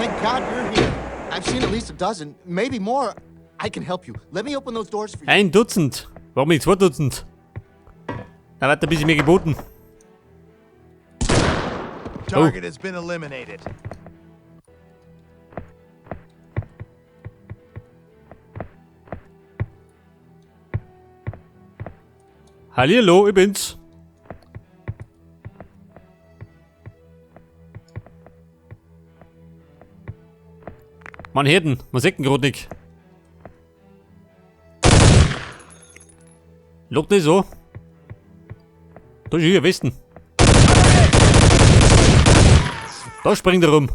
Thank God you're here. I've seen at least a dozen, maybe more. I can help you. Let me open those doors for you. Ein Dutzend. Warum nicht 2 Dutzend? Da wird ein bisschen mehr geboten. Target has been eliminated. Hallihallo, ich bin's. Man hört ihn, man sieht ihn grad nicht. Lockt nicht so. Da ist hier Westen. Da springt er rum.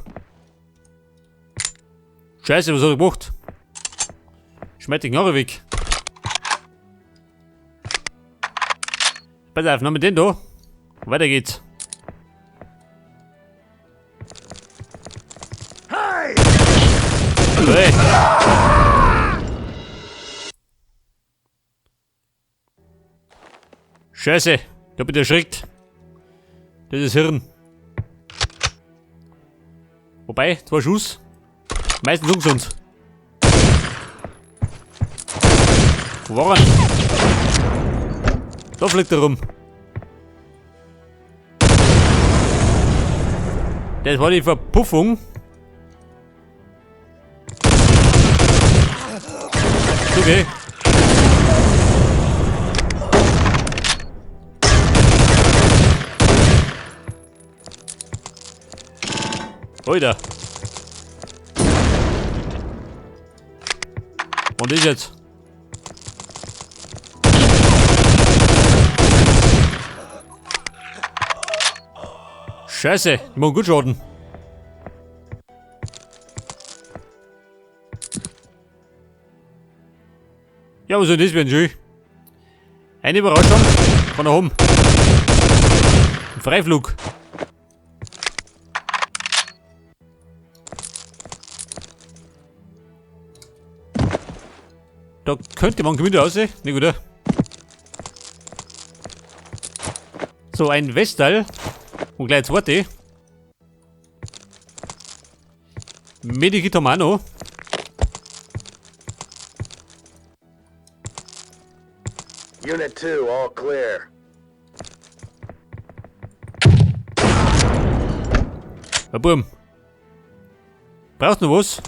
Scheiße, was hat er gemacht? Schmeißt die Knarre weg. Pass auf, noch mit den da. Weiter geht's. Hey! Hey. Scheiße, da bin ich erschreckt. Das ist Hirn. Wobei, 2 Schuss. Meistens ungesund. Wo war er? Da fliegt er rum. Das war die Verpuffung. Okay. Alter. Und ich jetzt? Scheiße, ich mach gut Schaden. Ja, was soll das werden, schön? Eine Überraschung von da oben. Ein Freiflug. Da könnte man gemütlich aussehen. Nicht gut, oder? So, ein Westteil. Und gleich zweite. Medikit haben wir auch noch. Unit 2, all clear. Ja, Burm. Brauchst du noch was?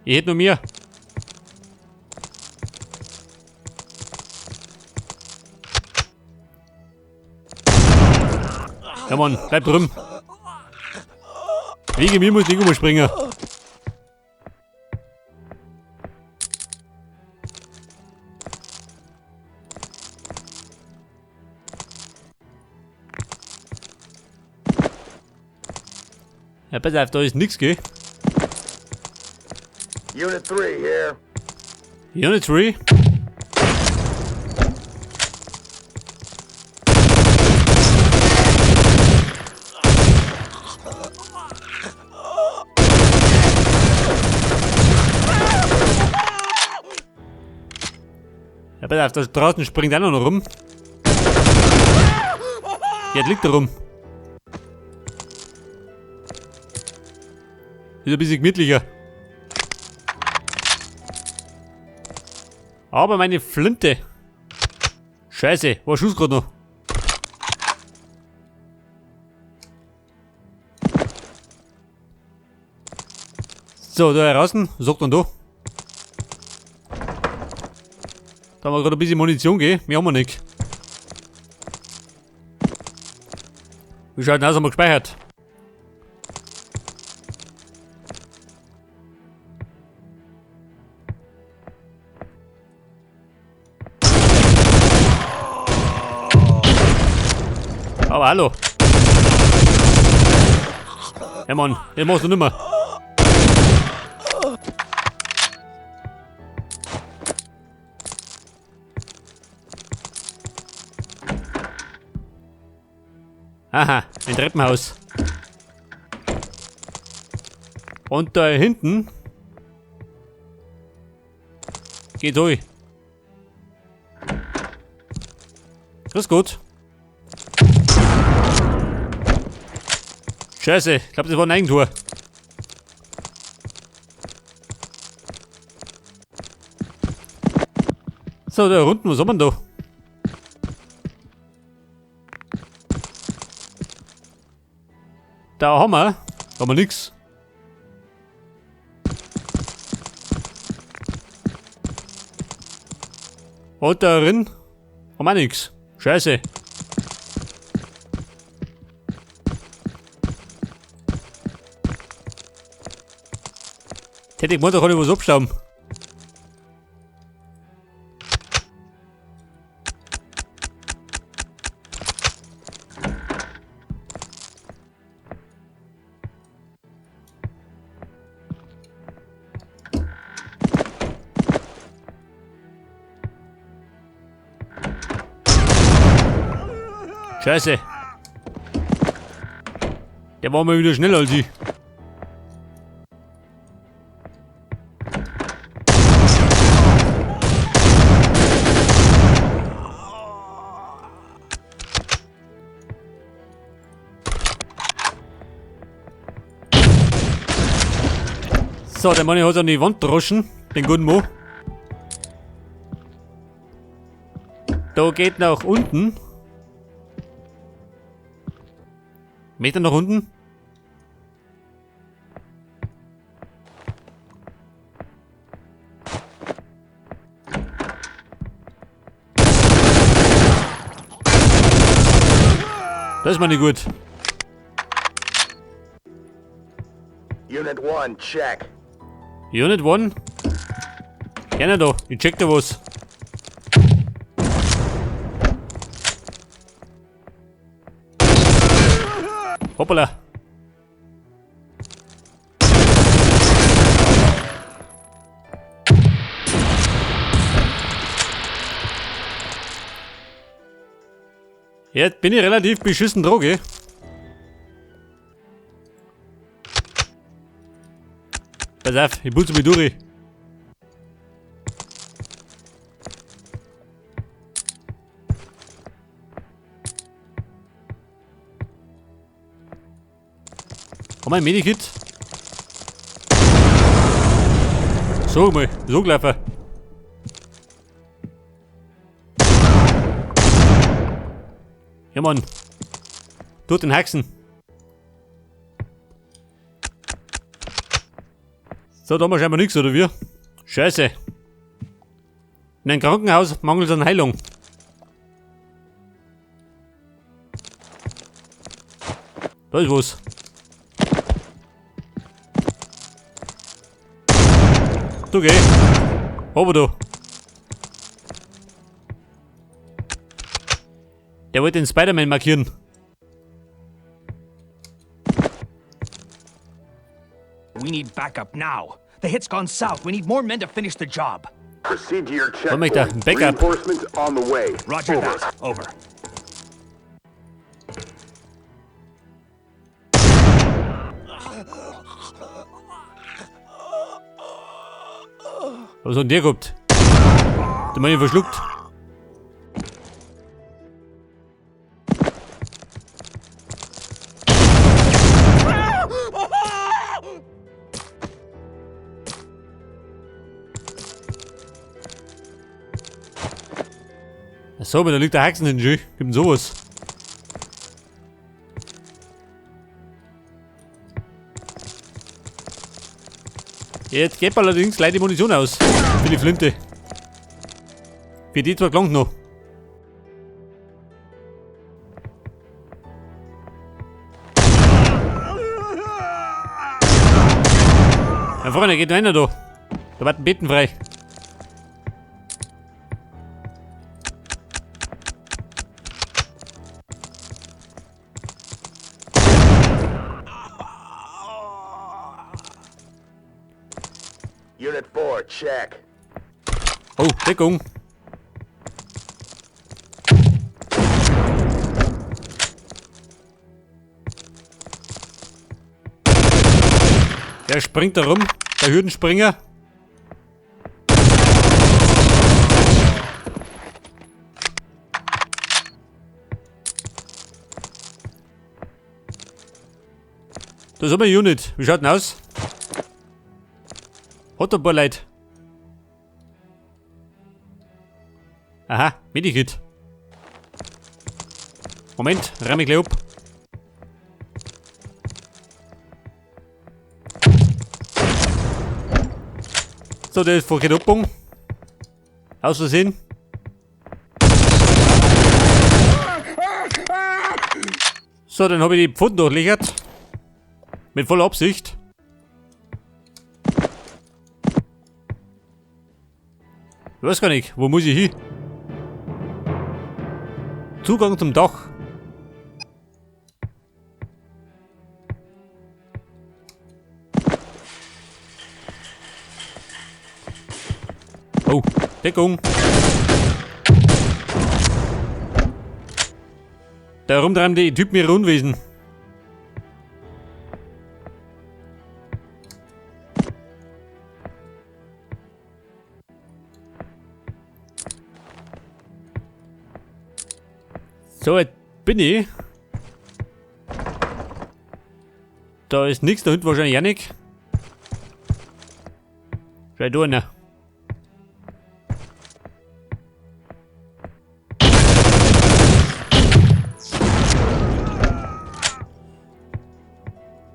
Ich hätte noch mehr. Ja Mann, bleib drüben. Wegen mir muss ich nicht umspringen. Ja, pass auf, da ist nix, gell? Unit 3 here. Unit 3? Ja, pass auf, da draußen springt einer noch rum. Ja, liegt da rum. Ist ein bisschen gemütlicher. Aber meine Flinte. Scheiße, war Schuss grad noch. So, da draußen, was sagt man da? Da haben wir gerade ein bisschen Munition, gell? Mehr haben wir nicht. Wie schaut denn aus, haben wir gespeichert? Aber hallo. Ja Mann, den machst du nimmer. Aha, ein Treppenhaus. Und da hinten geht durch. Grüß Gott. Scheiße, ich glaub, das war ein Eigentor. So, da unten, was haben wir denn da? Da haben wir. Da haben wir nix. Und da drin haben wir nix. Scheiße. Hätte ich gemeint, da kann ich was abstauben. Scheiße. Der war mal wieder schneller als ich. So, der Mann hat an die Wand droschen, den guten Mo. Da geht nach unten. Meter nach unten. Das ist mal nicht gut. Unit 1, check. Unit 1? Gerne da, ich check da was. Hoppala. Jetzt bin ich relativ beschissen dran, gell? Pass auf, ich putze mich durch. Haben wir ein Medikit? So mal, so gelaufen. Ja Mann. Tut den Haxen. So, da haben wir scheinbar nichts, oder wie? Scheiße. In einem Krankenhaus mangelt es an Heilung. Da ist was. Du geh. Aber du. Der wollte den Spider-Man markieren. We need backup now. The hit's gone south. We need more men to finish the job. Proceed to your Soll mich da checkpoint. Backup. Reinforcements on the way. Roger Over. that. Over. Was hat denn der gehabt? Der Mann verschluckt. Achso, aber da liegt der Haxen hin, Gib ihm sowas. Jetzt geht allerdings gleich die Munition aus. Für die Flinte. Für die zwei gelangt noch. Ja, Freunde, geht noch einer da. Da warten Betten frei. Unit 4, check. Oh, Deckung. Der springt da rum, der Hürdenspringer. Da ist aber eine Unit. Wie schaut denn aus? Hat ein paar Leute. Aha, Medikit. Moment, ramm ich gleich ab. So, der ist verkehrt abgebogen. Aus Versehen. So, dann habe ich die Pfoten durchlöchert. Mit voller Absicht. Ich weiß gar nicht, wo muss ich hin? Zugang zum Dach. Oh, Deckung. Da rumtreiben die Typen ihre Unwesen. So, jetzt bin ich. Da ist nichts, da hinten wahrscheinlich auch nicht. Vielleicht da einer.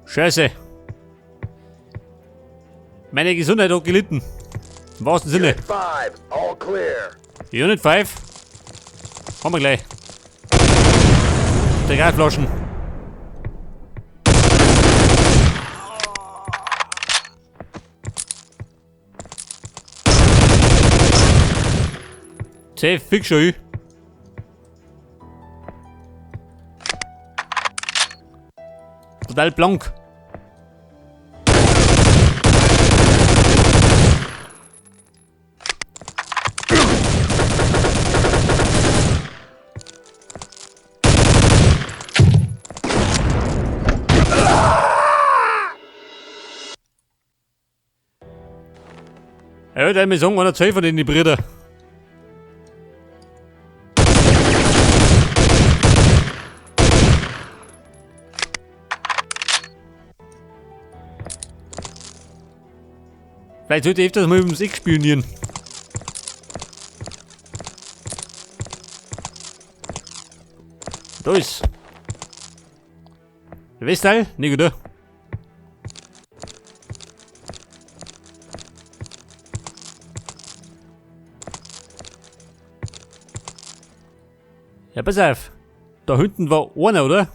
Scheiße. Meine Gesundheit hat gelitten. Im wahrsten Sinne. Unit 5, all clear. Unit 5. Haben wir gleich. Der Gasflaschen. Safe, fix schon. Total blank. Ja, da mir sagen, einer zwei von den Brüder. Vielleicht sollte ich öfters mal ums Eck spionieren. Da ist. Der Westteil? Nicht, oder? Ja, pass auf. Da hinten war einer, oder?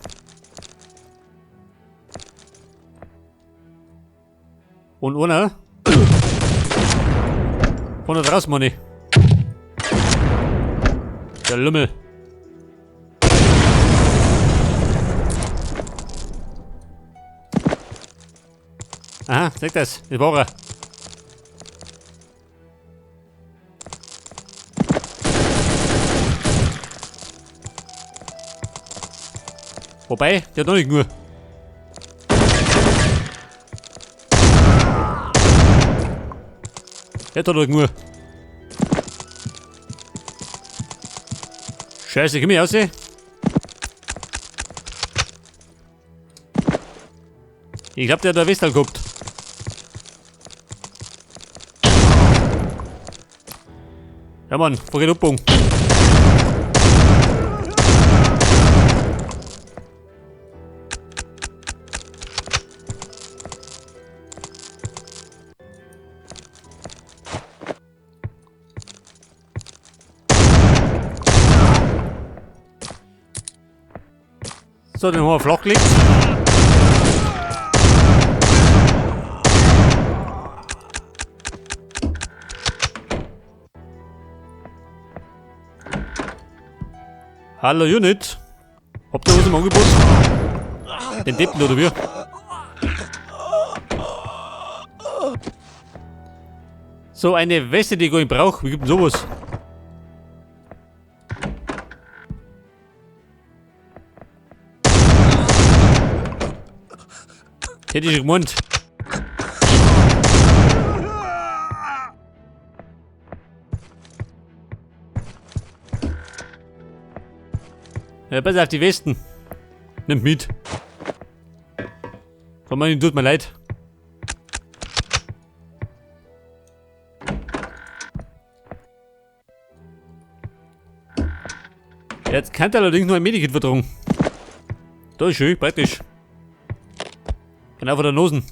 Und einer? Von da draußen, meine ich. Der Lümmel. Aha, seht das? Das war er. Wobei, der hat noch nicht nur. Der hat doch nur. Scheiße, komm ich raus? Ich glaub, der hat da Westal gehabt. Ja Mann, vergeht Abbogen. So, den haben wir flach gelegt. Hallo Unit. Habt ihr was im Angebot? Den Deppen oder wie? So eine Weste, die ich gar nicht brauche. Wie gibt denn sowas? Hätte ich schon gemeint. Ja, pass auf die Westen. Nimmt mit. Komm mal, tut mir leid. Jetzt kann er allerdings nur ein Medikit vertragen. Da ist schön, praktisch. Genau vor der Nosen.